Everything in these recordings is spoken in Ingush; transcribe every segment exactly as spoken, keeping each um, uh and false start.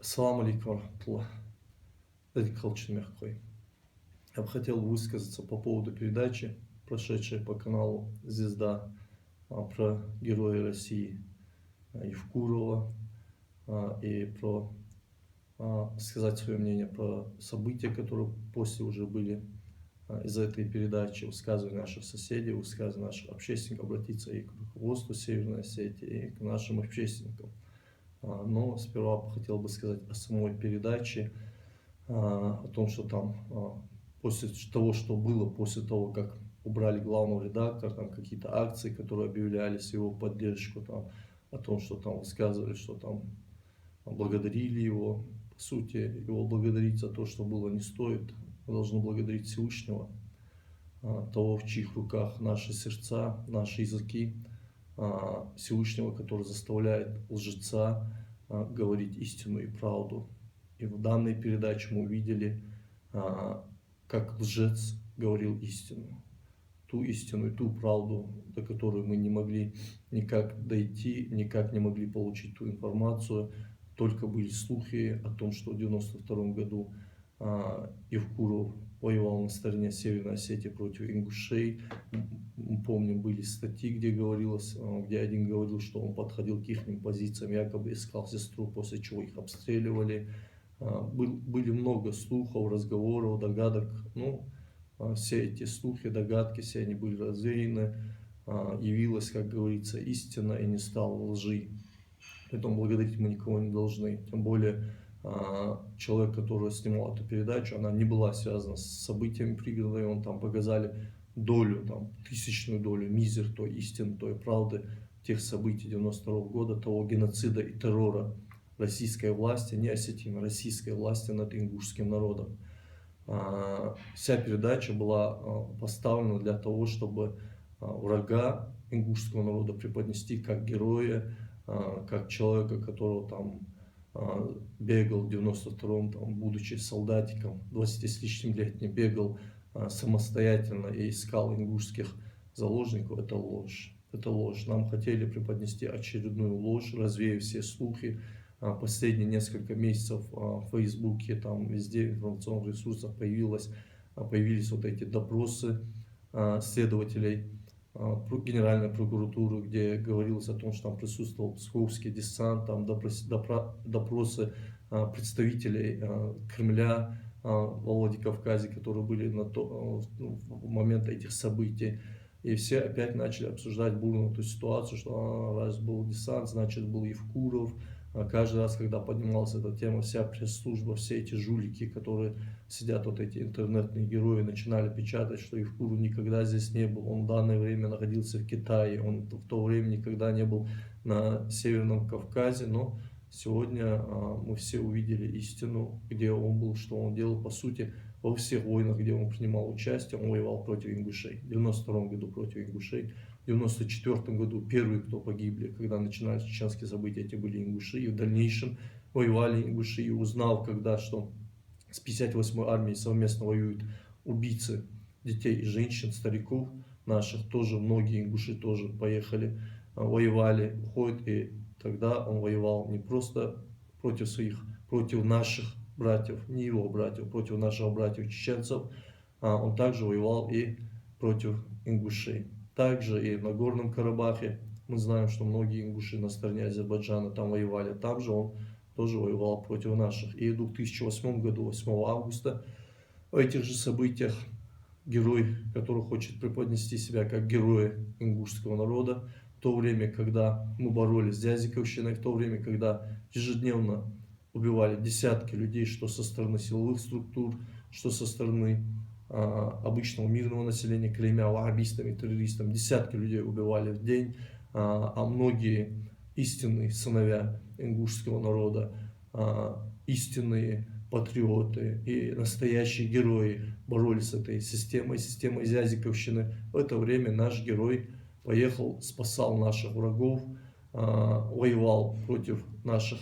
Ассаламу алейкум ва рахматуллах. Дорогие халкъа мехкахой. Я бы хотел высказаться по поводу передачи, прошедшей по каналу «Звезда», а, про героя России, а, Евкурова, а, и про, а, сказать своё мнение про события, которые после уже были, а, из этой передачи, высказывания наших соседей, высказывания наших общественников, обратиться и к руководству Северной Осетии, и к нашим общественникам. А, но сперва бы хотел бы сказать о самой передаче, а, о том, что там, а, после того, что было, после того, как убрали главного редактора, там какие-то акции, которые объявлялись в его поддержку, там, о том, что там высказывали, что там благодарили его. По сути, его благодарить за то, что было, не стоит. Мы должны благодарить Всевышнего, а, того, в чьих руках наши сердца, наши языки, а, Всевышнего, который заставляет лжеца, а, говорить истину и правду. И в данной передаче мы увидели, а, как лжец говорил истину. Ту истину и ту правду, до которой мы не могли никак дойти, никак не могли получить ту информацию. Только были слухи о том, что в девяносто втором году, а, Евкуров воевал на стороне Северной Осетии против ингушей. М, мы помним, были статьи, где говорилось, а, где один говорил, что он подходил к ихним позициям, якобы искал сестру, после чего их обстреливали. А, был, были много слухов, разговоров, догадок. Ну, а, все эти слухи, догадки, все они были развеяны. А, явилась, как говорится, истина и не стало лжи. Поэтому благодарить мы никого не должны. Тем более, а, человек, который снимал эту передачу, она не была связана с событиями Пригорода, и он там показали долю, там, тысячную долю, мизер той истины, той правды тех событий девяносто второго года, того геноцида и террора российской власти, не осетин, российской власти над ингушским народом. А, вся передача была, а, поставлена для того, чтобы, а, врага ингушского народа преподнести как героя, а, как человека, которого там, а, бегал в девяносто втором, там, будучи солдатиком, двадцати с лишним летним, бегал, а, самостоятельно и искал ингушских заложников. Это ложь. Это ложь. Нам хотели преподнести очередную ложь, развеяв все слухи. А, последние несколько месяцев, а, в Фейсбуке, там везде в информационных ресурсах появилось, а, появились вот эти допросы, а, следователей, а, пру-, Генеральной прокуратуры, где говорилось о том, что там присутствовал псковский десант, там допрос-, допра-, допросы, а, представителей, а, Кремля, а, во Владикавказе, которые были на то, а, в, ну, в момент этих событий. И все опять начали обсуждать бурно эту ситуацию, что, а, раз был десант, значит, был Евкуров. А каждый раз, когда поднималась эта тема, вся пресс-служба, все эти жулики, которые сидят, вот эти интернетные герои, начинали печатать, что Евкуров никогда здесь не был, он в данное время находился в Китае, он в то время никогда не был на Северном Кавказе. Но сегодня, а, мы все увидели истину, где он был, что он делал. По сути, во всех войнах, где он принимал участие, он воевал против ингушей. В девяносто втором году против ингушей, в девяносто четвёртом году первые, кто погибли, когда начинались чеченские события, это были ингуши. И в дальнейшем воевали ингуши. И узнав, когда, что с пятьдесят восьмой армией совместно воюют убийцы детей и женщин, стариков наших, тоже многие ингуши тоже поехали, а, воевали, уходят, и тогда он воевал не просто против своих, против наших братьев, не его братьев, против наших братьев чеченцев, а он также воевал и против ингушей. Также и в Нагорном Карабахе мы знаем, что многие ингуши на стороне Азербайджана там воевали. Там же он тоже воевал против наших. И в две тысячи восьмом году, восьмого августа, в этих же событиях герой, который хочет преподнести себя как героя ингушского народа, в то время, когда мы боролись с зязиковщиной, в то время, когда ежедневно убивали десятки людей, что со стороны силовых структур, что со стороны, а, обычного мирного населения, клеймя ваххабистами, террористами. Десятки людей убивали в день, а, а многие истинные сыновья ингушского народа, а, истинные патриоты и настоящие герои боролись с этой системой, системой зязиковщины. В это время наш герой поехал, спасал наших врагов, а, воевал против наших,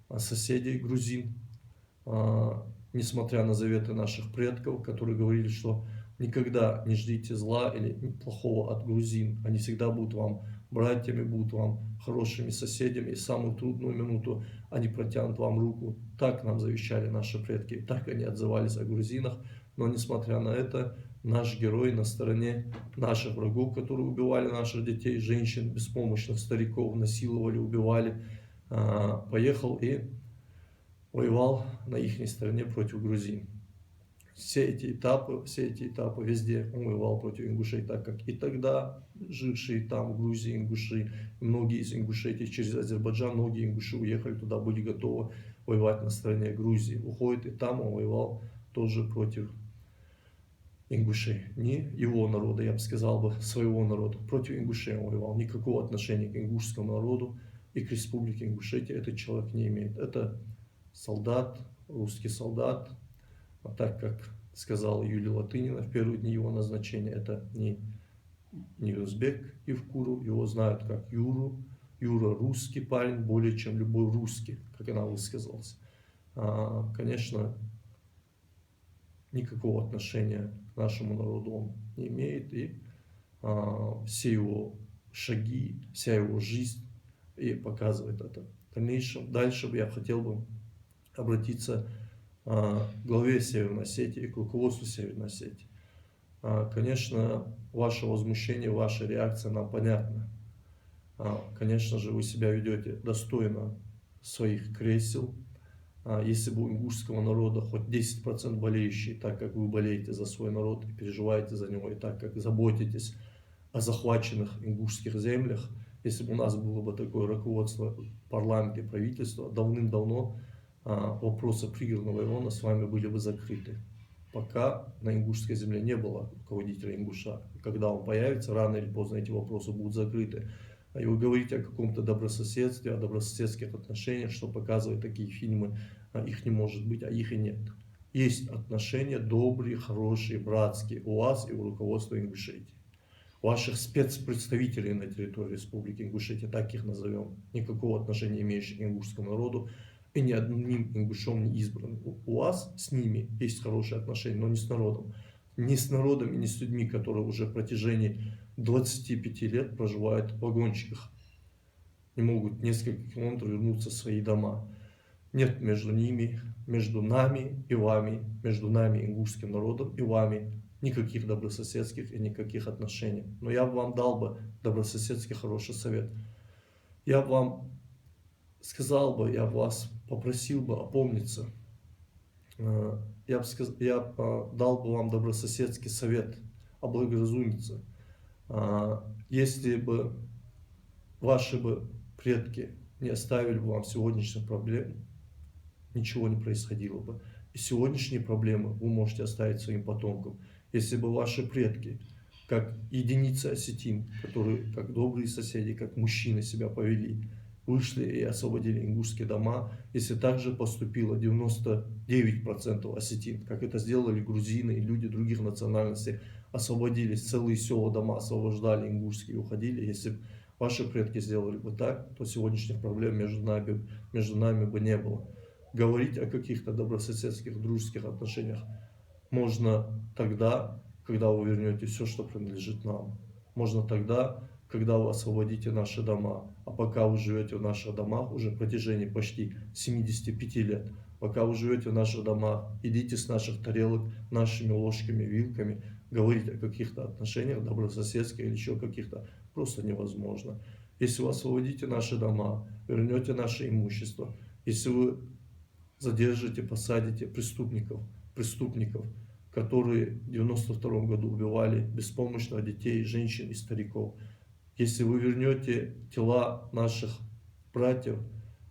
а, соседей грузин. А, несмотря на заветы наших предков, которые говорили, что никогда не ждите зла или плохого от грузин, они всегда будут вам братьями, будут вам хорошими соседями, и в самую трудную минуту они протянут вам руку. Так нам завещали наши предки, так они отзывались о грузинах. Но, несмотря на это, наш герой на стороне наших врагов, которые убивали наших детей, женщин, беспомощных стариков, насиловали, убивали, а, поехал и воевал на ихней стороне против грузин. Все эти этапы, все эти этапы везде он воевал против ингушей, так как и тогда жившие там, в Грузии, ингуши, многие из Ингушетии через Азербайджан, многие ингуши уехали туда, были готовы воевать на стороне Грузии. Уходит, и там он воевал тоже против ингушей. Не его народа, я бы сказал бы, своего народа. Против ингушей он воевал. Никакого отношения к ингушскому народу и к республике Ингушетия этот человек не имеет. Это солдат, русский солдат, а так как сказала Юлия Латынина в первые дни его назначения, это не, не узбек Евкуров, его знают как Юру. Юра русский парень, более чем любой русский, как она высказалась. А, конечно, никакого отношения к нашему народу он не имеет, и, а, все его шаги, вся его жизнь и показывает это. В дальнейшем, дальше бы я хотел бы обратиться, а, к главе Северной Осетии и к руководству Северной Осетии. А, конечно, ваше возмущение, ваша реакция нам понятна. А, конечно же, вы себя ведёте достойно своих кресел. А, если бы у ингушского народа хоть десять процентов болеющие, так как вы болеете за свой народ и переживаете за него, и так как заботитесь о захваченных ингушских землях, если бы у нас было бы такое руководство, парламент и правительство, давным-давно, а, вопросы Пригородного района с вами были бы закрыты. Пока на ингушской земле не было руководителя ингуша. Когда он появится, рано или поздно эти вопросы будут закрыты. И вы говорите о каком-то добрососедстве, о добрососедских отношениях, что показывают такие фильмы, а, их не может быть, а их и нет. Есть отношения добрые, хорошие, братские у вас и у руководства Ингушетии. Ваших спецпредставителей на территории Республики Ингушетия, так их назовём, никакого отношения имеющих к ингушскому народу и ни одним ингушом не избраны. У, у вас с ними есть хорошие отношения, но не с народом. Не с народом и не с людьми, которые уже в протяжении двадцати пяти лет проживают в вагончиках, не могут несколько километров вернуться в свои дома. Нет между ними, между нами и вами, между нами, ингушским народом, и вами никаких добрососедских и никаких отношений. Но я бы вам дал бы добрососедский хороший совет. Я бы вам сказал бы, я бы вас попросил бы опомниться. Э, я бы сказ-, я бы, э, дал бы вам добрососедский совет, облагоразумиться. А, если бы ваши бы предки не оставили бы вам сегодняшних проблем, ничего не происходило бы. И сегодняшние проблемы вы можете оставить своим потомкам. Если бы ваши предки, как единицы осетин, которые как добрые соседи, как мужчины себя повели, вышли и освободили ингушские дома, если так же поступило девяносто девять процентов осетин, как это сделали грузины и люди других национальностей, освободились, целые сёла, дома освобождали ингушские и уходили, если бы ваши предки сделали бы так, то сегодняшних проблем между нами, между нами бы не было. Говорить о каких-то добрососедских, дружеских отношениях можно тогда, когда вы вернёте всё, что принадлежит нам. Можно тогда, когда вы освободите наши дома. А пока вы живёте в наших домах уже в протяжении почти семидесяти пяти лет, пока вы живёте в наших домах, едите с наших тарелок нашими ложками, вилками, говорить о каких-то отношениях добрососедских или ещё каких-то просто невозможно. Если вы освободите наши дома, вернёте наше имущество, если вы задержите, посадите преступников, преступников, которые в девяносто втором году убивали беспомощных детей, женщин и стариков, если вы вернёте тела наших братьев,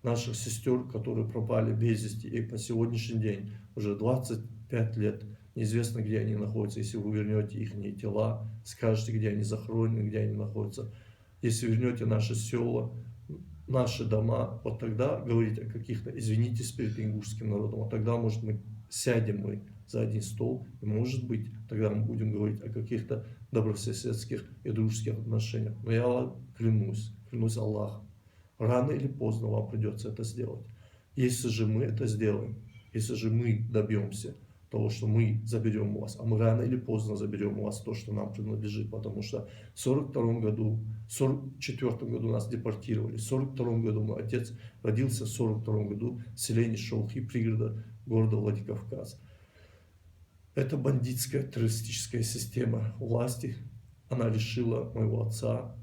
наших сестёр, которые пропали без вести, и по сегодняшний день уже двадцать пять лет неизвестно, где они находятся, если вы вернёте ихние тела, скажете, где они захоронены, где они находятся, если вернёте наши сёла, наши дома, вот тогда говорить о каких-то, извинитесь перед ингушским народом, вот тогда, может, мы сядем мы за один стол, и, может быть, тогда мы будем говорить о каких-то добрососедских и дружеских отношениях. Но я вам клянусь, клянусь Аллахом, рано или поздно вам придётся это сделать. Если же мы это сделаем, если же мы добьёмся, того, что мы заберём у вас, а мы рано или поздно заберём у вас то, что нам принадлежит, потому что в сорок втором году, в сорок четвёртом году нас депортировали, в сорок втором году мой отец родился, в сорок втором году в селении Шолохи, пригорода города Владикавказ. Эта бандитская террористическая система власти, она лишила моего отца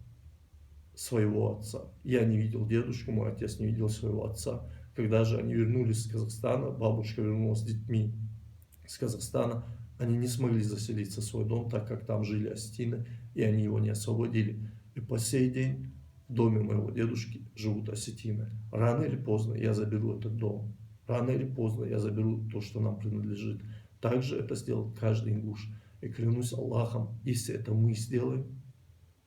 своего отца. Я не видел дедушку, мой отец не видел своего отца. Когда же они вернулись из Казахстана, бабушка вернулась с детьми из Казахстана, они не смогли заселиться в свой дом, так как там жили осетины, и они его не освободили. И по сей день в доме моего дедушки живут осетины. Рано или поздно я заберу этот дом. Рано или поздно я заберу то, что нам принадлежит. Также это сделал каждый ингуш. И клянусь Аллахом, если это мы сделаем,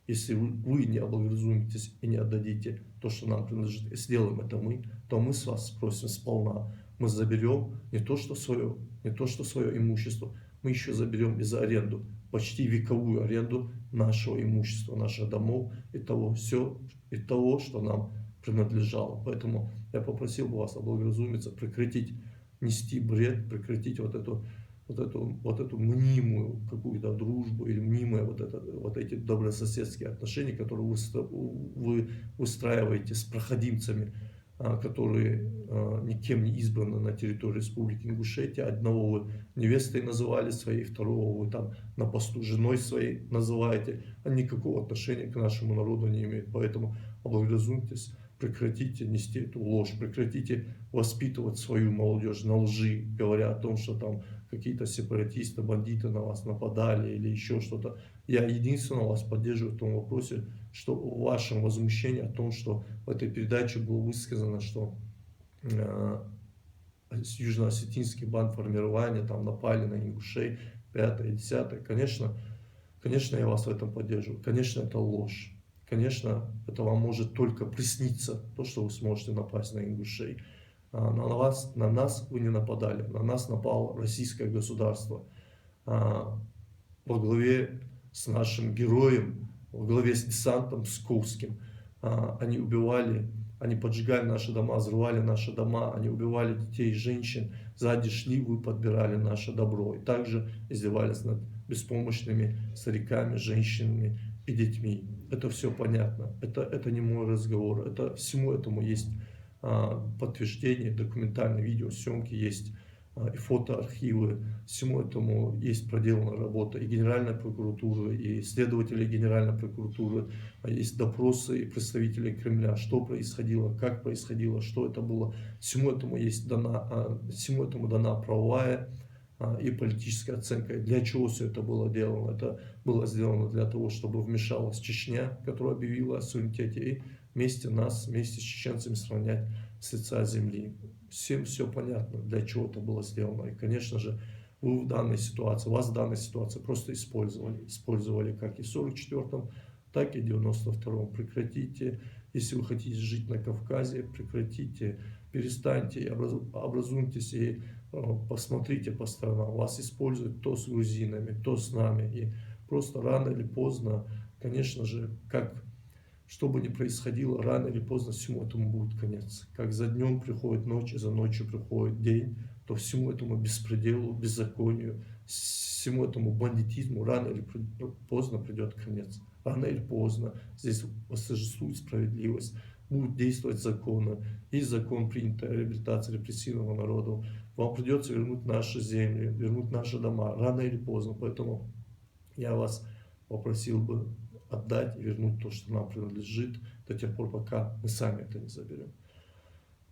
если вы, вы не облагоразумитесь и не отдадите то, что нам принадлежит, и сделаем это мы, то мы с вас спросим сполна. Мы заберём не то, что своё, не то, что своё имущество, мы ещё заберём и за аренду, почти вековую аренду нашего имущества, наших домов и того, всё, и того, что нам принадлежало. Поэтому я попросил бы вас облагоразумиться, прекратить нести бред, прекратить вот эту, вот эту, вот эту мнимую какую-то дружбу или мнимые вот, это, вот эти добрососедские отношения, которые вы, вы выстраиваете с проходимцами, а, которые, а, никем не избраны на территории Республики Ингушетия. Одного вы невестой называли своей, второго вы там на посту женой своей называете, а никакого отношения к нашему народу не имеют. Поэтому облагоразумьтесь, прекратите нести эту ложь, прекратите воспитывать свою молодёжь на лжи, говоря о том, что там какие-то сепаратисты, бандиты на вас нападали или ещё что-то. Я единственно вас поддерживаю в том вопросе, что в вашем возмущении о том, что в этой передаче было высказано, что, э, с-, южно-осетинский бандформирование, там напали на ингушей, пятое, десятое. Конечно, конечно, я вас в этом поддерживаю. Конечно, это ложь. Конечно, это вам может только присниться, то, что вы сможете напасть на ингушей. А, на вас, на нас вы не нападали, на нас напало российское государство. А, во главе с нашим героем, во главе с десантом Псковским. А, они убивали, они поджигали наши дома, взрывали наши дома, они убивали детей, женщин. Сзади шли, вы подбирали наше добро. И также издевались над беспомощными стариками, женщинами и детьми. Это всё понятно. Это, это не мой разговор. Это, всему этому есть, а, подтверждение, документальные видеосъёмки есть, а, и фотоархивы. Всему этому есть проделана работа и Генеральной прокуратуры, и следователей Генеральной прокуратуры, а, есть допросы и представителей Кремля, что происходило, как происходило, что это было. Всему этому есть дана, а, всему этому дана правовая, а, и политическая оценка. И для чего всё это было делано? Это было сделано для того, чтобы вмешалась Чечня, которая объявила о суверенитете, и вместе нас, вместе с чеченцами сравнять с лица земли. Всем всё понятно, для чего это было сделано. И, конечно же, вы в данной ситуации, вас в данной ситуации просто использовали. Использовали как и в сорок четвёртом, так и в девяносто втором. Прекратите, если вы хотите жить на Кавказе, прекратите, перестаньте, и образ-, образуйтесь и, э, посмотрите по сторонам. Вас используют то с грузинами, то с нами. И просто рано или поздно, конечно же, как, что бы ни происходило, рано или поздно всему этому будет конец. Как за днём приходит ночь, и за ночью приходит день, то всему этому беспределу, беззаконию, всему этому бандитизму рано или при-, поздно придёт конец. Рано или поздно здесь восторжествует справедливость, будут действовать законы. Есть закон, принятый о реабилитации репрессированного народа. Вам придётся вернуть наши земли, вернуть наши дома, рано или поздно. Поэтому я вас попросил бы отдать и вернуть то, что нам принадлежит, до тех пор, пока мы сами это не заберём.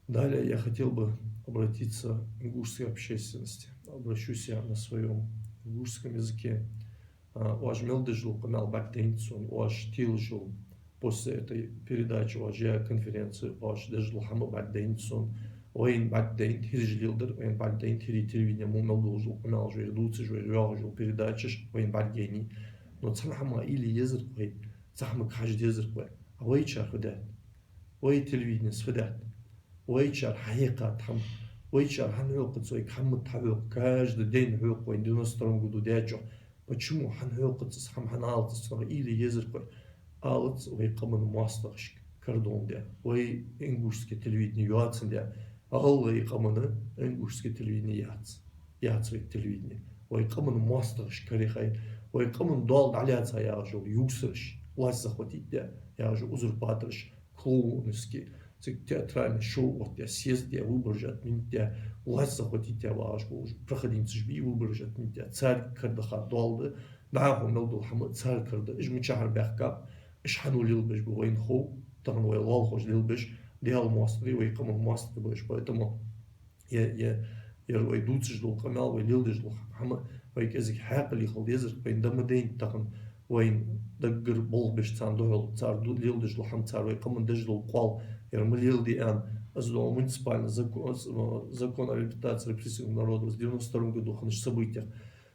Далее я хотел бы обратиться к ингушской общественности. Обращусь я на своём ингушском языке. А, оаш мел деш дола къамаьл бӀаргадайнад сона, оаш телаш йола, после этой передачи, оаш яь конференци, оаш деш дола хӀама бӀаргадайнад сона. Вайна бӀаргадайнад, хӀираш леладар, вайна бӀаргадайнад, хӀирий телевидене мо мел долаш дола къамаьлаш, вайх дувцаш, вайх йоагӀаш йола передачаш вайна бӀаргаяйнай. Но цхьан хӀаман уйла е езар-кх вай, цхьан хӀамага хьажа дезар-кх вай. А вайчар фу даьд? Вай телевиденес фу даьд? Вайчар хьахьекхад хӀама? Вайчар хӀана хьокхац вайга хӀама, хьахьокх, каждый день хьокх вайна девяносто втором году даьчох? Почему хӀана хьокхац из хӀама, хӀана алац из, цунах уйла е езар-кх вай? Алац вай къаман моастагӀашка кардон де, вай ингушское телевидение йоацандаь, гӀалгӀай къаман ингушское телевидение яц. яцар телевидене. Вай къаман моастагӀашка карахьа, вай къаман доал дӀалаьца яхаш йола юсараш, власть захватить де яхаш йола узурпатораш, клоунски, цига театральный шоу оттаде, съезд де, выборы отменить де, власть захватить де яхаш болаш, проходимцаш бий, выборы отменить де, царга карадаха доал да, дӀахо мел дола хӀама царга караде, уж мичахьара баьхкаб, уж хьан лелабеш ба вайна хов, тахан вай лоалахоша лелабеш, Даьла моастагӀий, вай къаман моастагӀий ба уж. Поэтому е, е, ер вай дувцаш дола къамаьл, вай леладеш дола хӀама, вай кӀезига хьаькъале хила дезар, вайна да ма дайна тахан, вайна даггара болх беш царна духьал, цар ду-, леладеш дола хӀама, цар вай къаман деш дола къоал, ер ма леладе аьнна, из дола муниципальный зако-, закон о реабилитации репрессированных народов, из девяносто втором году хиннача событиех,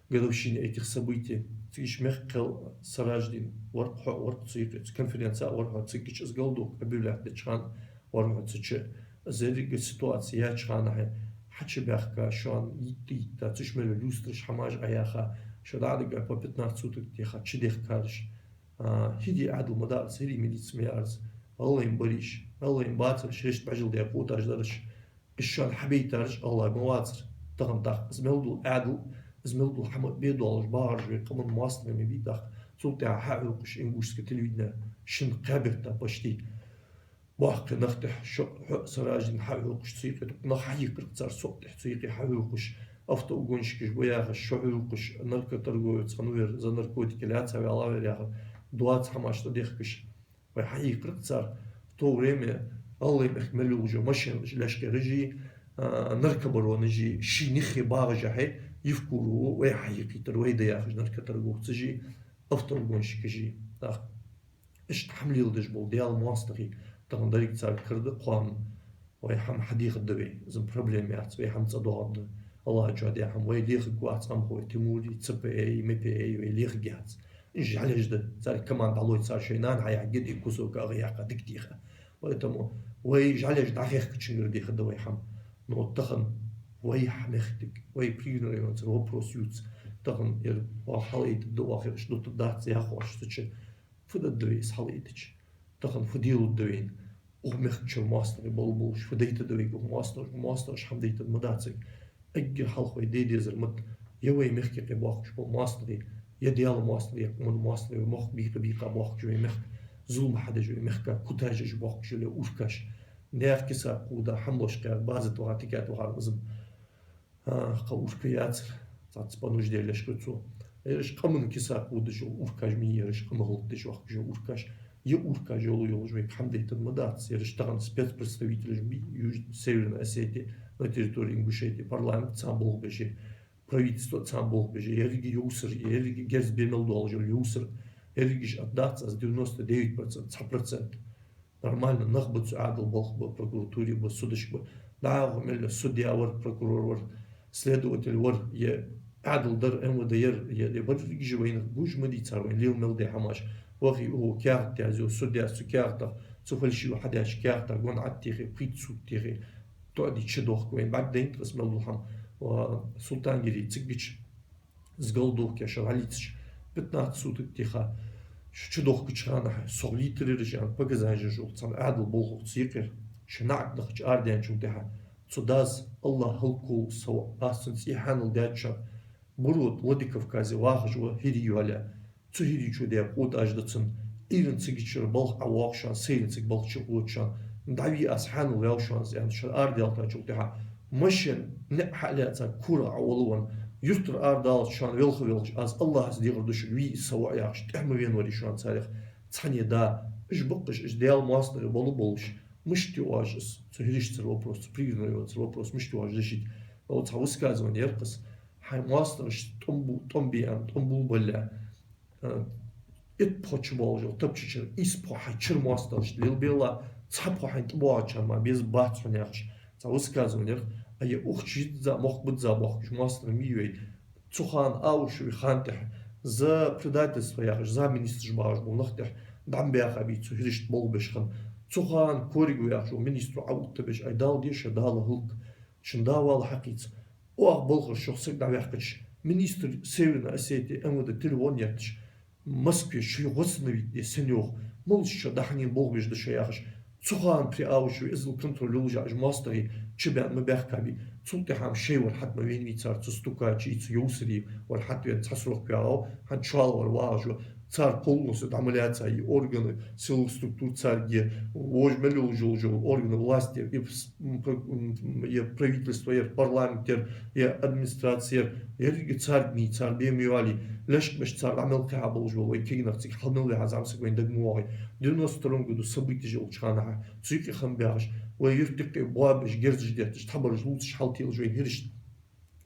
годовщине этих событий. Цига уж мехка кхел Сараждин вар-кх хьо, вар-кх цу юкъе, цу конференце вар-кх хьо, цига уж из галдук объявлять деча хана вар-кх хьо цу чу. Из еррига ситуаци яьча хана хье, хьачубаьхка, шоана йитта-йитта, цу чу мел йола юсараш, хӀамаш Ӏаяха, шо дӀадига по пятнадцать суток теха чудехкараш. А, хӀирий Ӏаьдал ма дараш, хӀирий милица ма яраш, гӀалгӀай бараш, гӀалгӀай бацараш, хӀирашта бӀажал де кхувташ дараш, уж шоана хьабайтараш гӀалгӀай ма вацар. Тахан тӀаккха из мел дола Ӏаьдал, из мел дола хӀама бе долаш багӀараш вай къаман моастагӀий ма бий тӀаккха. Цул тӀехьа хьахьокхаш ингушское телевидене шин кхаь бетта почти. Боккхий нах тӀехьа шо-, хьо а Сараждин хьахьокхаш цу юкъе, нах хьахьийкхар-кх цар, со а тӀехьа цу юкъе хьахьокхаш, автоугонщикаш ба яхаш, шо хьокхаш, наркоторговец хиннавар, за наркотики лаьца ваьлла вар яхаш, доаца хӀамаш тӀадехкаш. Вай хьахьийкхар-кх цар. В то время гӀалгӀай мехка мел йолаш йола машенаш лечкъаяраши, а, наркобаронаши, ший ниххе багӀаш хье, Евкурову вай хьахьийкхийтар, вай да яхаш наркоторговцаши, автоугонщикаши. ТӀаккха иштта хӀама леладеш бола Даьла моастагӀий, тахан деррига царга караде кхоана, вай хӀама хьадехаргда вай, из-м проблема яц, вай хӀама цӀадоагӀаргда. АллахӀа чу даь хӀама вай лехаргвац, амхой Тимури, ЦП-й, МП-й вай лехаргьяц. Уж жӀалеш да, царга команда дӀалой, цар шоай нана хьаяхьаргья, кусок агӀа яьккха дика теха. Поэтому вай жӀалеш дӀахехкачунгара дехаргда вай хӀама. Но тахан вай хьа мехкдиг, вай Пригородни районцара вопрос ювц. Тахан ер оаха хьалъайтаргда, оаха ераш дутаргдац яхаш цу чу. Фу дергда вай из хьалъайтача? Тахан фу делургда вайна? Укх мехка чура моастагӀий бала болаш, фу дайтаргда вайга укх моастагӀаша? Укх моастагӀаша хӀама дайтаргда ма дац вайга. Эггара хьалха вай де дезар ма да, е вай мехка юкъе бохкаш бола моастагӀий, е Даьла моастагӀий, е къаман моастагӀий, вай мохк бийкъа-бийкъа бохкаш вай мехка, зулам хьадеш вай мехка, кутаж еш бохкаш йола уркаш. Наьха киса кхувда, хӀама лочкъаяр, база тӀа ваха, тикат вахар из-м. А, кхы урка яцар, цхьацца понуждение лечкъаяр цо. Ераш къаман киса кхувдаш йола уркаш ма йий, ераш къаман гӀулакх деш вахкаш йола уркаш. Е уркаш йола йолаш вайга хӀама дайтаргда ма дац. Ераш тахан спецпредставителаш ма бий, Юж-, Северной Осетии, на территории Ингушетии, парламент царна болх беш я, правительство царна болх беш я, еррига юсар, еррига герз бе мел долаш йола юсар, ерригаш отдац аз девяносто девять процент, цхьа процент. Нормально нах ба цу Ӏаьдала, балха ба, прокуратуре ба, судашка ба. ДӀахо мел йола судья вар, прокурор вар, следователь вар, е Ӏаьдал дар, МВД яр, е, е берригаш вайна гуш ма дий цар вайна лела мел даь хӀамаш. Вахе, укхо каьхат язъю, судьяс цу каьхатах, цу фальшиво хьадаьча каьхатах гон Ӏаттехе, пхийтта сутка техе, тоъадича дохк вайна бӀаргадайнад-кх из мел дола хӀама. Ва Султангири циггача из галдохкаш шо хьалийцача, пятнадцать суток теха, шо чудохкача хана хьа, сох лийтар ераш аьнна, показанеш йолаш цхьан Ӏаьдала болхло цу юкъера, шоай наӀарга дахача арадаьнначул тӀехьагӀа, цу дас, АллахӀ хӀалакволва, са воӀ, аз цун цӀий хьанал даьд шоана, Бурод Владикавказе вахаш ва хӀирий йоалаяь. Цу хӀирийчо даь кхувташ да цунна, Ӏуйранна цига чура балха ӀовоагӀа шоана, сайранна цига балха чукхувда шоана, дӀавий аз, хьанал ваьв шоана из, аьнна, шоана арадаьлчул тӀехьагӀа, машен ниӀ хьа а лаьца, кура Ӏоваьнна, юртара арадаллалца шоана велха-велхаш, аз АллахӀаца дехар ду шуга, вий из са воӀ яхаш, тӀехьа ма венаварий шоана царех цхьанне да. Уж ба-кх уж, уж Даьла моастагӀий бала болаш, мишта оаш из, цу хӀираштацара вопрос, цу Пригородни районацара вопрос мишта оаш решить. Валлахь, цхьа высказывание яр-кх из, хьай моастагӀашца тӀом бу-, тӀом бе аьнна, тӀом булбалле, а, итт пхо чубоалаш йола тапча чура ийс пхо хьай чура моастагӀашта лелабелахь, цхьа пхо хьайна тӀабоагӀачарна мара беза бац хьона яхаш, цхьа высказывание яр-кх. А е укх чу йизза, мохк бизза бохкаш моастагӀий ма йий вай. Цу хана Аушевий хана тӀехьа за предательство яхаш, замминистраш багӀаш бола нах тӀехьа дӀа ма баьхабий цу хӀирашта болх беш хинна. Цу хана Коригов яхаш вола министро Ӏоуттабеш, ай Дала деша, Дала хӀалак, шун да вала хьакхийца. Оаха балхара шох саг дӀаваьккхача, министр Северной Осетии МВД телефон етташ, Москве шоай восстановить де сенна йоах, малаш шо, дӀахьанна болх беш да шо яхаш. Цу хана при Аушеве иззал контроль йолаш уж моастагӀий чубаьнна ма баьхкабий. Цул тӀехьа-м шоай вар хьатӀа ма венавий цар, цу стукачий, цу йовсарий вар хьатӀавена цхьа срок ваьгӀав, хӀанз чоалла вар вагӀаш ва. Цар полностью дӀа ма лаьцай, и органы, силовых структур царга, вож мел йолаш йола органы власти, и пс-, м, п-, м, е правительство, е парламент, е, е администраци, е, еррига царгний, цар бе ма йоалий, лечкъамаш цар дӀа мел кхихьа болаш бола, вай кегий нах цига хьал мел вихьа зӀамсаг вайна дага ма воагӀий. Девяносто втором году событеш йолча хана хьа, цу юкъе хам баьхаш, вай юрта юкъе боабеш, герзаш детташ, тхьабараш лувцаш хьалтелаш вайна хӀирашта.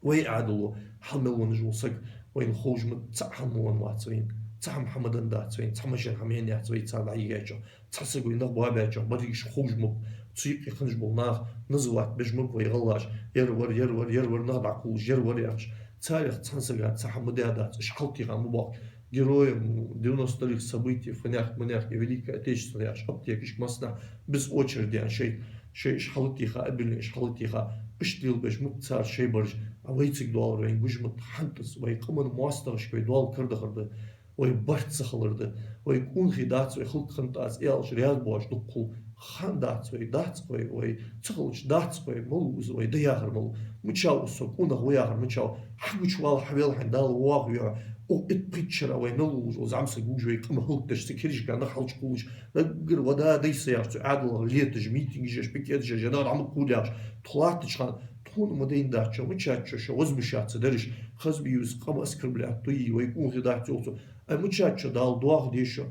Вай Ӏаьдало хьал мел венна вола саг, вайна ховш ма, цхьа хӀама ма венна вац вайна, цхьа хӀама хьа ма денна дац вайна, цхьа машен хьа ма енна яц вай цар дӀайигача, цхьа саг вай нах боабаьча, берригаш ховш ма ба, цу юкъе хиннаш бола нах называть беш ма ба вай гӀалгӀаш, ер вар, ер вар, ер вар, нах дӀакхувлаш, ер вар яхаш. Царех цхьан сага цхьа хӀама ма даь дац, уж хьалтеха ма боахк. Героям девяносто вторых событий, фанех, манех, Великая Отечественная, аш аптекашка массанахьа без очереди, ан шоай, шоай иш хьалтеха, обильно иш хьалтеха, иштта лелабеш ма ба цар шоай бараш, а вай цига доаллар вайна гуш ма да, хӀанз вай къаман моастагӀашка вай доал карадахар да, вай барт ца хилар да, вай къонахий дац, вай халкъ хиннад аз аьлча, раьза боацаш дукха хул. Хиннадац вай, дац вай, вай ца хилча дац вай, малув из вай, да яхар малув. Мичав из со къонах ва яхар, мичав? Хьагучавала хьавел хьайна Дала, воагӀа вехьа. Укх итт-пхийтта шера вай мел волаш вола зӀамсаг вувш, вай къам хӀалакдеш, цу киржга нах хьалчкъуллаш, наггара вада дай са яхаш, цу Ӏаьдалах леташ, митингаш еш, пикеташ еш, жана дӀа ма кхувла яхаш, тхо латтача хана, тхона ма дайна дац шо, мичад шо, шо возмущаться дараш, хазбий из къам оскорблять дой, вай къонахий дац йоах цо. Ай, мичад шо, Дала доаха деза шо,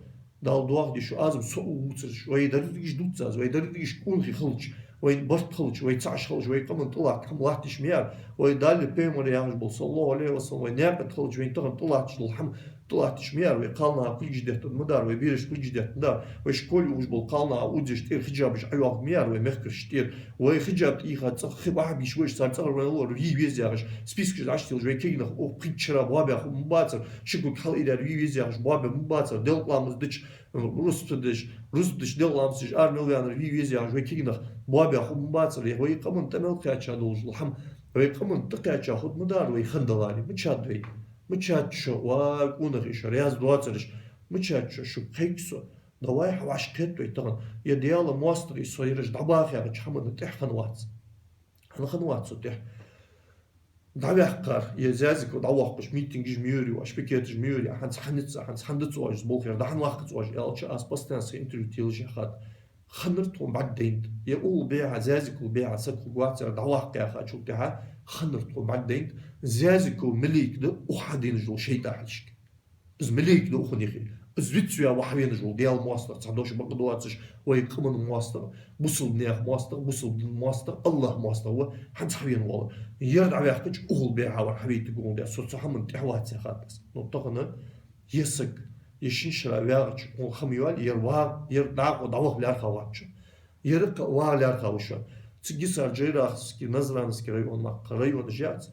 Дала доаха деза шо, аз-м со увцараш, вай дерригаш дувц аз, вай дерригаш къонахий хилча, вайна барт хилча, вай цхьа хилча, вай къаман тӀалатта хӀама латташ ма яр, вай Даьла, пайхамара яхаш бола, صلى الله عليه وسلم, вай наькъа тӀа хилча, вайна тахан тӀалатташ дола хӀама тӀалатташ ма яр, вай кхалнаха кулгаш деттад ма дар, вай бераш кулгаш деттад ма дар, вай школе ухаш бола кхалнаха узаш тӀера хиджабаш ӀойоагӀа ма яр вай мехкарашта тӀера, вай хиджаб тӀа ийха цӀагӀа хи бахьа бийша вайш цар цӀагӀара вайна лора вий веза яхаш, спискаш дӀачутиллаш, вай кегий нах укх пхийтта шера боабаь хургба ма бацар, ши кулг хьалъайдаьр вий веза яхаш боабаь ма бацар, делкъа ламаз дича, рузба дича, рузба дича делкъа ламаз дича ара мел ваьннар вий веза яхаш, вай кегий нах боабаь хургба ма бацар, е вай къаман тӀа мел кхаьча долаш дола хӀама, вай къаман тӀа кхаьча хургда ма дар вай хинна даларе, мичад вай, мичад шо, ва къонахий, шо раьза доацараш, мичад шо, шуга кхайк со, давай хьа вӀашагӀкхет вай тахан, е Даьла моастагӀий, со ераш дӀабаха яхача хӀаманна тӀехьа хинна вац. ХӀана хинна вац со тӀехьа? ДӀаваьккхар, е Зязиков дӀавоаккхаш, митингаш ма йора оаш, пикеташ ма йора, хӀанз хӀана ца, хӀанз хӀана дац оаш из болх яр, дӀа хӀана ваккхац оаш аьлча, аз постоянно са интервью телаш яхад. Хиннар тхона бӀаргадайнад. Е укхал бехьа, Зязиков бехьа саг хургвац яр, дӀаваккха яхачул тӀехьа, хиннар тхона бӀаргадайнад. Зязиков малейк да укх хьаденаш дола шайтӀа хьалхашка. Из малейк да укхун юхе. Из вицваь ва хьавенаш вола Даьла моастагӀа, цхьа дош бакъдоацаш, вай къаман моастагӀа, бусалба наьха моастагӀа, бусалба дина моастагӀа, АллахӀа моастагӀа ва хӀанз хьавена вола. Ер дӀаваьккхача укхал бехьа вар хьавайтаргва хьона, со цу хӀаманна тӀехьа вац яхад аз. Но тахан е саг, е шин шера ваьгӀача хӀама йоале, ер ва, ер дӀахо дӀаваха лаьрхӀа вац шо. Ер кхы а ваха лаьрхӀа ва шо. Цига Гисар, Джейраховский, Назрановский район, кхы районаш яц,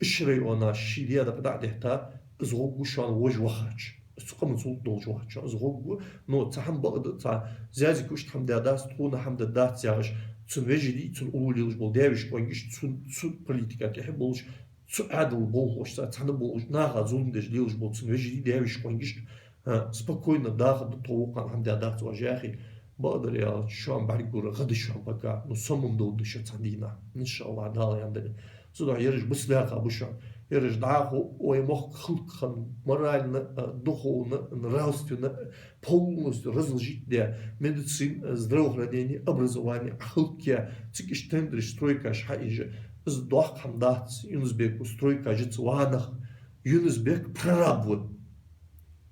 уж районаш ший даь дакъа дӀа а дехта, из гӀоргва шоана вож вахача. Из цу къаманца гӀулакх долаш вахача из гӀоргва, но цхьа хӀама бакъда, цхьа Зязиковс иштта хӀама даь дац, тхона хӀама даь дац яхаш, цун вежарий, цун уллув лелаш бола даь-веший къонгаш, цун, цун политика тӀехьа болаш, цу Ӏаьдала болхлошца цхьана болаш, наха зулам деш лелаш бола цун вежарий, даь-веший къонгаш, а, спокойно даха да тхо, вокхарна хӀама даь дац оаш яхе. Бакъдар аьлча, шоана бӀаргагура гӀадаш шоана пока, ну, со ма дов да шо цхьан дийнахьа, иншааллахӀ, Дала аьнна дале. Цудухьа ераш бус лаьрхӀа ба шоана. Ераш дӀахо вай мохк хӀалакхинна, морально, а, духовно, нравственно, полностью разложить даь, медицина, а, здравоохранение, образование хӀалакъяь, цига иштта тендераш, стройкаш хьаийжа, из доккха хӀама дац, Юнус-Бека стройкаш яц ванах. Юнус-Бек прораб ва.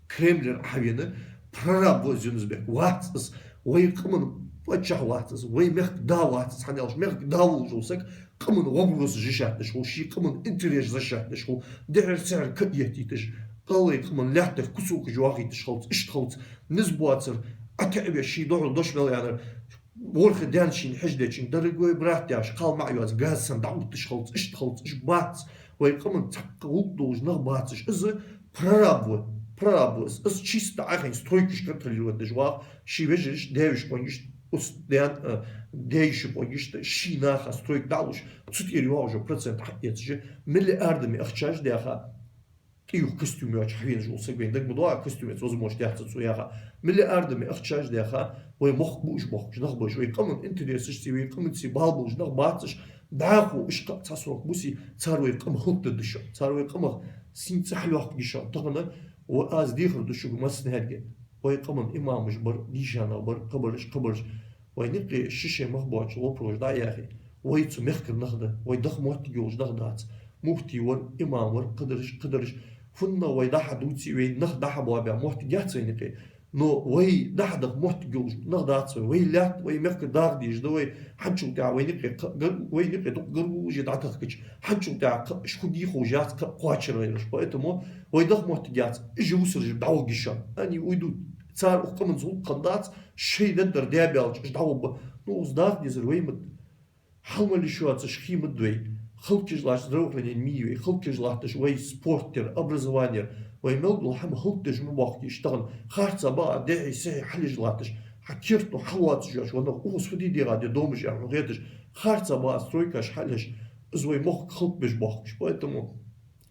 Кремлера хьавена прораб ва из Юнус-Бек. Вац из, вай къаман паччахь вац из, вай мехка да вац из, хӀана аьлча мехка да волаш вола саг къаман вопросаш защищать деш хул, ший къаман интересаш защищать деш хул, дехьара-сехьара каэттийташ, гӀалгӀай къаман лаьттах кусокаш йоахийташ хилац, иштта хилац, низ боацар, ӀатаьӀабеш, ший духьал дош мел аьннар, ворхӀе даьна шийна хьежа дечунга, дорогой брат, яхаш, кхал ма Ӏайоаца, газ санна дӀаотташ хилац, иштта хилац, уж бац, вай къаман цхьаккха гӀулакх долаш нах бацаш. Из прораб ва, прораб ва. Из, из чисто Ӏайха стройкаш контролировать деш ваха, ший вежарашта, даь-веший къонгашта, ус даьн, а, даь-йиший къонгашта, ший наха стройка дӀалуш, цу тӀера йоагӀаш йола процент хьаэцаш, миллиардами ахчаш даьха, тӀаювха костюм йоацаш хьавенаш вола саг вайна дага ма доагӀа, костюм эца возможность яц цо яха. Миллиардами ахчаш даьха, вай мохк буаш бохкаш нах ба уж, вай къаман интересашцеи, вай къаманцеи бала болаш нах бац уж, ДӀахо уж кхы а цхьа срок бусий, цар вай къам хӀалакдергда шоана. Цар вай къамах сийна цӀи хьалйоаккхаргья шоана. Тахан ва аз дехар ду шуга массанахьарга. Вай къаман имамаш бар, дийша нах бар, кхыбараш, кхыбараш. Вай наькъе ши-ши мах боацаш лопарош дӀа а яьхе, вай цу мехкара нах да, вай даха моттиг йолаш нах дац. Муфти вар, имам вар, кхыдараш, кхыдараш. ФуннагӀа вай дӀа-хьа дувце, вай нах дӀа-хьа боабе моттиг яц вай наькъе. Но вай дӀа-хьа даха моттиг йолаш нах дац вай. Вай лаьтта, вай мехкара дагӀа дезаш да вай. ХӀанзчул тӀехьагӀа вай наькъе кха-, гар-, вай наькъе дукха гаргалаш дӀатахкача, хӀанзчул тӀехьагӀа кха-, уж хургья ховш яц, кха-, кхоачаргдараш. Поэтому вай даха моттиг яц, уж вусараш дӀавоагӀаргья шоана. Ани уйдут, цар укх къаманца гӀулакх хиннадац, шоай дергдар даь баьлча, уж дӀавоагӀаргба. Ну, из дагӀа дезар вай ма да. Хьал мел йиш йоацаш хий ма да вай. Хала кхы латташ здравоохранени ма йий вай. Хала кхы латташ вай спорт яр, образовани яр. Вай мел дола хӀама хӀалакдеш ма боахкий уж тахан. Харцахьа бакъахьа дехьа-сехьа хьалъеш латташ, хьа керттера хьалоацаш йоацаш, ванах укхаза фу де дегӀа да домаш яр хьона хеташ. Харцахьа бакъахьа стройкаш хьалъеш, из вай мохк хӀалакбеш боахк уж. Поэтому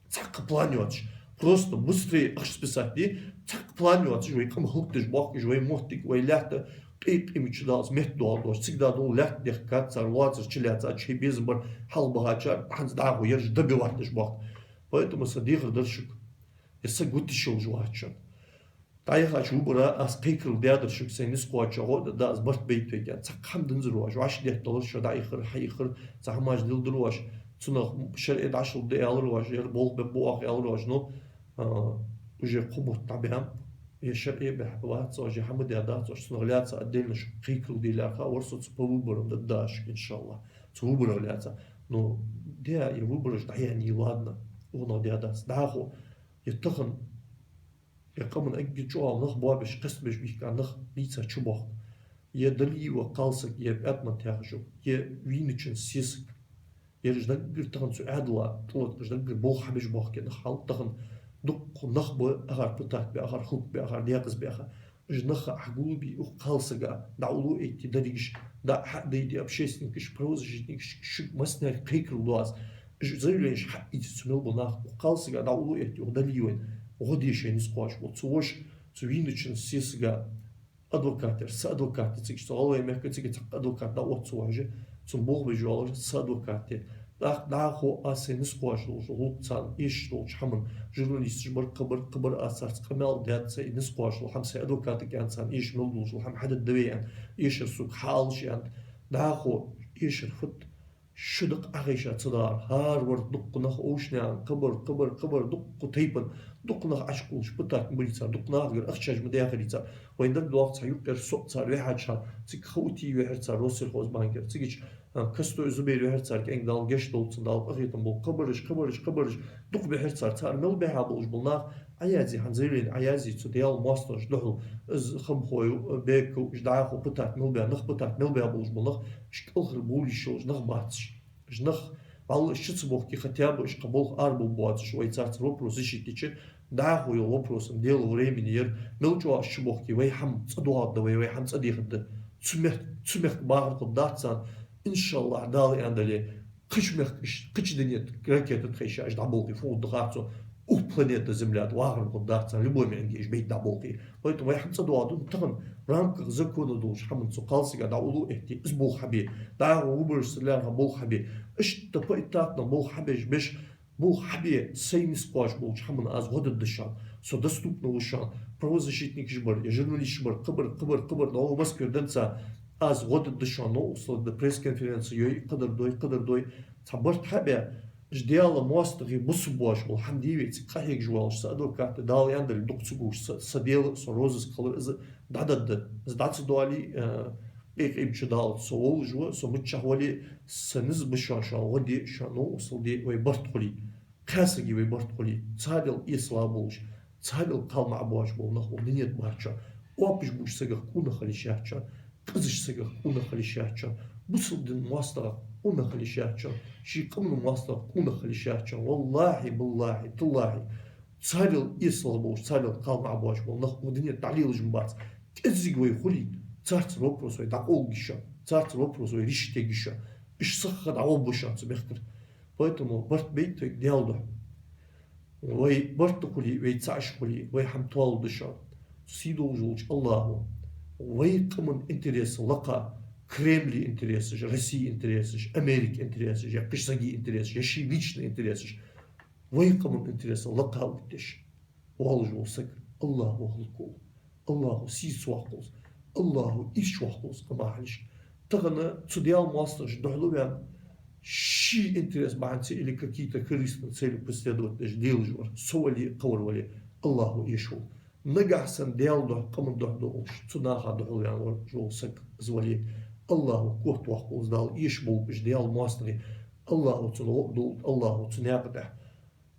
цхьаккха план йоацаш, просто быстрее ахча списать де, цхьаккха план йоацаш, вай къам хӀалакдеш боахк уж, вай моттиг, вай лаьтта къе-, къемача даллалца метта доагӀаргдоацаш, цига да дола лаьтта дехкад цар, лоацар чулаьцад, шоай безам бар хьалха бахачар, хӀанз дӀахо ераш добивать деш боахк. Поэтому са дехар дар шуга, ер саг гутташ йолаш вац шоана. ДӀаяхача выборах аз кхайкарал даьдар шуга, сай низ кхоачаш гӀо а даь, аз барт бейта вайга. Цхьаккха хӀама динзар ваш, вӀаши детталар шо, дӀаихар, хьаихар, цхьа хӀамаш дилдар ваш, цунах шарӀе дӀашулба да аьлар ваш, ер болх бе боах аьлар ваш, ну, а, уже кхо бутт дӀабаьннаб, е шарӀе бехк бац ваш, е хӀама даь дац ваш, цунах лаьца отдельно шуга кхайкарал де лаьрхӀа, вар со цу по выборам дергда шуга, иншаллахӀ, цу выборах лаьца. Ну, де, е выбораш дӀаяьннай, ладно, укхунах де дац. ДӀахо, е тахан е къаман эггара чӀоагӀа нах боабеш, кхестабеш бийхка нах бийца чубоахк. Е Далиева кхалсаг, е ПӀаьтман тяхажу, е Вийначун сесаг. Ераш даггара тахан цу Ӏаьдала тӀалаткъаш даггара болх хьабеш боахк е нах хьал. Тахан дукха нах ба ахар пытать бе, ахар хӀалакбе, ахар декъаза бе, ахар. Уж нах хьагулбе укх кхалсага, дӀауллув этте дерригаш, дӀа-хьа а дайде общественникаш, правозащитникаш, шуга массанахьарга кхайкарал ду аз. Уж заявленеш хьаийце цу мел бола наха, укх кхалсага дӀауллув этте, укх Далиевайна гӀо де шоай низ кхоачаш бола. Цу воша, цу Вийначун сесага адвокат яр, са адвокат я цига, цу ГӀалгӀай мехка цига цхьаккха адвокат дӀаоттац цу вожа, цун болх беш йоаллаш са адвокат я. ТӀаккха дӀахо аз сай низ кхоачаш долча гӀулакх царна эшаш долча хӀаман, журналисташ бар, кхыбар, кхыбар, аз царца къамаьл даьд, сай низ кхоачаш дола хӀама, сай адвоката кӀаьнк царна эшаш мел долаш дола хӀама хьадергда вай аьнна, эшар сога хьаалаш аьнна. ДӀахо эшар фуд, шу дакъа Ӏохайша ца дагӀар, хӀара вар дукха нах овшшанаькъан, кхыбар, кхыбар, кхыбар, дукха тайпан, дукха нах Ӏочукхувлаш пытать ма бир цар, дукха нахагара ахчаш ма даьхар цар. Вайна дагадоагӀа цхьа юкъера со цар вихьача хана, цига Хаутий вихьар цар Россельхозбанкера, цига а, Костой Зубейр вихьар цар, кӀаьнк, Дала гешт долда царна, Дала къахетам болба, кхыбараш, кхыбараш, кхыбараш, дукха бихьар цар. Цар мел бихьа болаш бола нах Ӏоязъе, хӀанз заявлени Ӏоязъе цу Даьла моастагӀашта духьал, из Хамхой, Беков, уж дӀахо пытать мел баь, нах пытать мел баь болаш бола нах, уж кӀалхарбовла йиш йолаш нах бац уж. Уж нах, валлахӀи, уж чу ца бохке, хотя бы уж кхы болх арабовла боацаш, вай царца вопрос защитить еча, дӀахо йола вопрос дело времени яр, мел чӀоагӀа уж чу бохке, вай хӀама цӀадоагӀаргда, вай, вай хӀама цӀадехаргда. Цу мех-, цу мехка бахар хургдац царна, иншаллахӀ, Дала аьннадале, кхыча мехка уж, кхыча дунен тӀа ракета тӀа хайша уж дӀаболхе, фу хургда харцо, укх планета Земля тӀа вахар хургдац царна, любой мехка уж бейта дӀаболхе. Поэтому вай хӀама цӀадоагӀаргда, тахан в рамках закона долча хӀаман цу кхалсага дӀауллув этте, из болх хьабе, дӀахо выборашца лаьрхӀа болх хьабе, иштта поэтапно болх хьабеш, беш, болх хьабе, сай низ кхоачаш болча хӀамана аз гӀо дергда шоана, со доступно ва шоана, правозащитникаш бар, е журналисташ бар, кхыбар, кхыбар, кхыбар, дӀо Москвера денз а аз гӀо дергда шоана, новкъостал дергда, пресс-конференци йой, кхыдар дой, кхыдар дой, цхьа барт хьабаь, уж Даьла моастагӀий, бусалба воаш бола хӀама де вай цига къахьегаш воаллаш, са адвоката, Дала аьннадале, дукха ца гуш, са, са дела, со розыск хилар, из дӀададда, из дӀа ца доале, э, къе-, къемача даллалца со волаш ва, со миччахьа вале, са низ ба шоана, шоана гӀо де, шоана новкъостал де, вай барт хуле, кхаь сага вай барт хуле, царел эсала болаш, царел кхал мара боацаш бола нах укх дунен тӀа бац шоана. Оапаш бувцача сагах къонах хила йиш яц шоана, къизача сагах къонах хила йиш яц шоана, бусалба дина моастагӀах къонах хила йиш яц шоана, ший къаман моастагӀах къонах хила йиш яц шоана. ВаллахӀи, биллахӀи, таллахӀи, царел эсала болаш, царел кхал мара боацаш бола нах укх дунен тӀа дӀалелаш ма бац. КӀезига вай хуле, царца вопрос вай дӀакъовларгья шоана, царца вопрос вай решить ергья шоана. Уж сиха дӀагӀоргба шоана цу мехкара. Поэтому барт бейта вайга Даьла духьа. Вай барт хуле, вай цаӀ уж хуле, вай хӀама тоалургда шоана. Сийдолаш волча АллахӀа вай къаман интерес лакха, Кремля интересаш, Россе интересаш, Америка интересаш, е кхыча сага интересаш, е ший личный интересаш, вай къаман интересах лакха оттадеш волаш вола саг АллахӀо хӀалакволва. АллахӀо сийсаз воаккхалва из, АллахӀо ийрча воаккхалва из къаман хьалаш. Тахан цу Даьла моастагӀашта духьала ваьнна, ший интерес бахьанца или какие-то корыстные цели преследовать деш делаш вар со вале, кхывар вале, АллахӀо эшаволва. Нагахьа санна Даьла духьа, къаман духьа долаш, цу наха духьала ваьнна вар, жо саг из вале, АллахӀо котвоаккхалва из, Дала эшаболба уж Даьла моастагӀий, АллахӀо цунна гӀо а долда, АллахӀо цу наькъа тӀа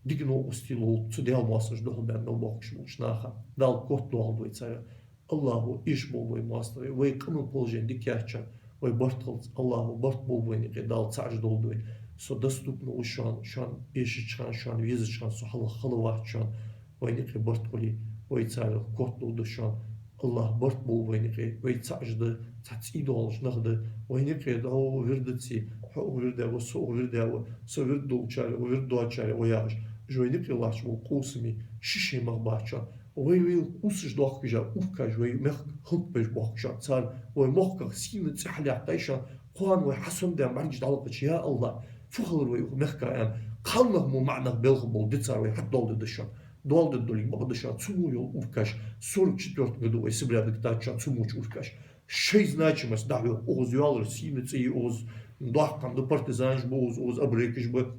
дика новкъостий лулда цу Даьла моастагӀашта духьала баьнна новбоахкаш болча наха. Дала котдоахалда вай царех. АллахӀо эшаболба вай моастагӀий, вай къаман положени дика яц шоана, вай барт хилац, АллахӀо барт болба вайна юкъе, Дала цаӀ уж долда вай. Со доступно ва шоана, шоана эшача хана, шоана везача хана со хьалха хала вац шоана. Вайна юкъе барт хуле, вай царех котдоахалда шоана. АллахӀ барт болба вайна юкъе, вай цаӀ уж да, цхьа цӀий доалаш нах да, вайна юкъе дӀо укх вирдаца, хьо укх вирда ва, со укх вирда ва, со вирд долчарех ва, вирд доацачарех ва яхаш, уж вайна юкъе латташ бола къовсамаш ши-ши мах бац шоана. Вай вел къувсаш доахкаш а, уркаш вай мехка хӀалакбеш боахкаш а, цар вай мохках сийна цӀи хьалъяккхай шоана, кхоана вай хьасомадаь бӀаргаш дӀалакхача, я АллахӀ, фу хилар вай укх мехка аьнна, кхалнах мо маӀа нах белха бола ди цар вай хьатӀадоаладергда шоана. Доаладергдолга бакъда шоана, цу мо йола уркаш, сорок четвёртом году вай Сибре дӀататтача цу моча уркаш. Шоай значимость дӀахьокх, укхаза йоаллар сийна цӀи я, укхаза доккха хӀама да, партизанаш ба укхаза, укхаза абрекаш ба,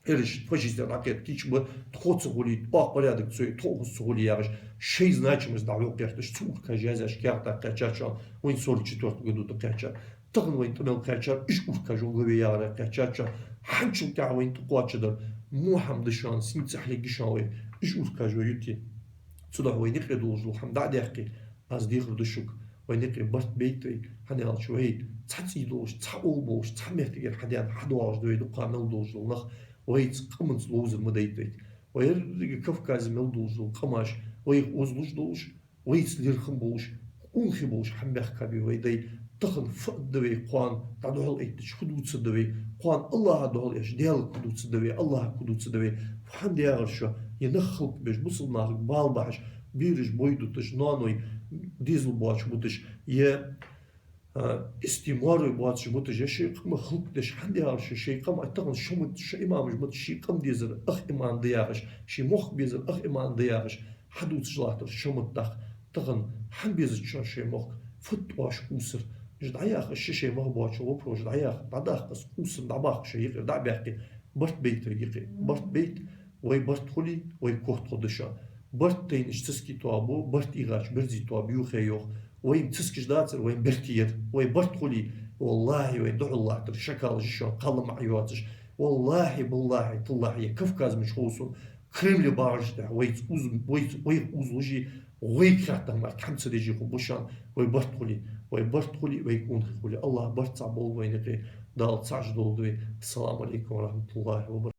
ераш фашисташа дӀакхетта кийча ба, тхо ца хуле, оаха порядок ца йой, тхо укхаза ца хуле яхаш, шоай значимость дӀахьокх гӀерташ, цу уркаш язъеш каьхата кхаьчад шоана, вайна сорок четвёртом году тӀакхаьчар. Тахан вайна тӀа мел кхаьчар уж уркаш, вай главе яхараш кхаьчад шоана. ХӀанзчул тӀехьа вайна тӀа кхоачадар во хӀама да шоана, сийна цӀи хьалъергья шоана вай, уж уркаш вай юте. Цудухьа вайна юкъе долаш дола хӀама дӀа а даьккхе, аз дехар ду шуга, вайна юкъе барт байта вай, хӀана аьлча вай цхьа цӀий долаш, цхьа ул болаш, цхьан меттигера хьадаьнна хьадоагӀаш да вай дукха мел долаш дола нах, вайца къаманца ловзар ма дайта вайга. Вай еррига Кавказе мел долаш дола къамаш, вайх озалуш долаш, вайца лерхӀам болаш, унахи болаш хьабаьхкаб вай дай. Тахан фу да вай кхоана дӀадухьалъайттача, фу дувцаргда вай кхоана, АллахӀа духьал эш, Даьлага фу дувцаргда вай, АллахӀага фу дувцаргда вай, фу хӀама дагӀар шо, е нах хӀалакбеш, бусалба нахага бала бахьаш, бераш бой дуташ, ноаной дезал боацаш буташ, е а, истий моарой боацаш буташ, е шоай къамах хӀалакдеш хӀама дагӀар шо, шоай къам а тахан шо ма, шо имамаш ма да, ший къам дезар ах иман да яхаш, ший мохк безар ах иман да яхаш, хьадувцаш латтар шо ма да тӀаккха. Тахан хӀана безац шоана шоай мохк, фуд оаш къувсар? Уж дӀаяха, шоай-шоай мах боацача вопросаш дӀаяха, дӀадаккха, къувсам дӀабаккха, шоай юкъера дӀа а баьккхе, барт байтар юкъе. Барт байта, вай барт хуле, вай котхургда шоана. Барт тайнача цӀаски тоабу, барт ийгӀача берзий тоаба юхе йоах. Вайна цӀаскаш дацар, вайна бертий яр. Вай барт хуле, валлахӀи, вайна духьал латтар шакал жи шоана, кхалла маӀа йоацаш. ВаллахӀи, баллахӀи, таллахӀи, е Кавказ мича хов сона, Кремля багӀараш тӀехьа вайца уз-, вайца, вайх озалуш, вайга хаьттача мара хӀама ца деш хургба шоана, вай барт хуле, вай барт хуле, вай къонахий хуле. АллахӀ барт цхьа болба вайна юкъе, Дала цаӀ уж долда вай. Ассаламу Ӏалайкум ва рахьматуллахӀи ва баракатухӀ.